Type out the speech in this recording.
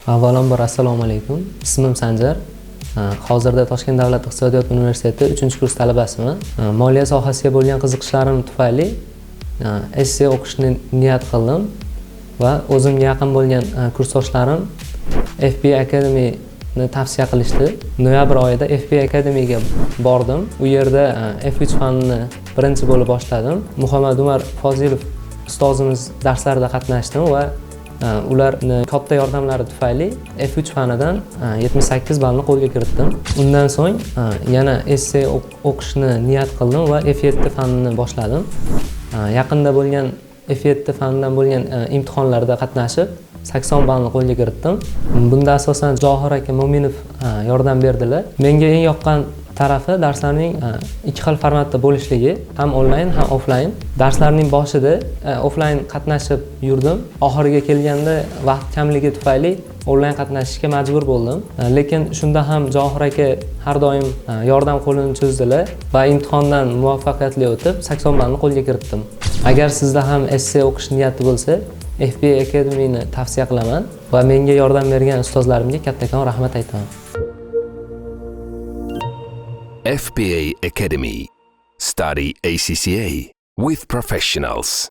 Avvalambor, assalomu alaykum. Ismim Sanjar. Hozirda Toshkent davlat iqtisodiyot universiteti 3-kurs talabasiman. Moliya sohasiga bo'lgan qiziqishlarim tufayli esse o'qishni niyat qildim va o'zimga yaqin bo'lgan kursdoshlarim FPA Academyni tavsiya qilishdi. Noyabr oyida FPA Academyga bordim. U yerda F3 fanini birinchi bo'lib boshladim. Muhammad Umar Fozilov ustozimiz darslarida qatnashdim va ularni katta yordamlari tufayli F3 fanidan 78 ballni qo'lga kiritdim. Undan so'ng yana esse o'qishni niyat qildim va F7 fanini boshladim. Yaqinda bo'lgan F7 fanidan bo'lgan imtihonlarda qatnashib, 80 ballni qo'lga kiritdim. Bunda asosan Johir aka Mo'minov yordam berdilar. Menga eng yoqqan tarafi darslarning ikki xil formatda bo'lishligi, ham onlayn, ham offlayn. Darslarning boshida offlayn qatnashib yurdim. Oxiriga kelganda vaqt kamligi tufayli onlayn qatnashishga majbur bo'ldim. Lekin shunda ham Johir aka har doim yordam qo'lini cho'zdilar va imtihondan muvaffaqiyatli o'tib, 80 ballni qo'lga kiritdim. Agar sizda ham esse o'qish niyati bo'lsa, FPA Academyni tavsiya qilaman va menga yordam bergan ustozlarimga kattakon rahmat aytaman. FPA Academy. Study ACCA with professionals.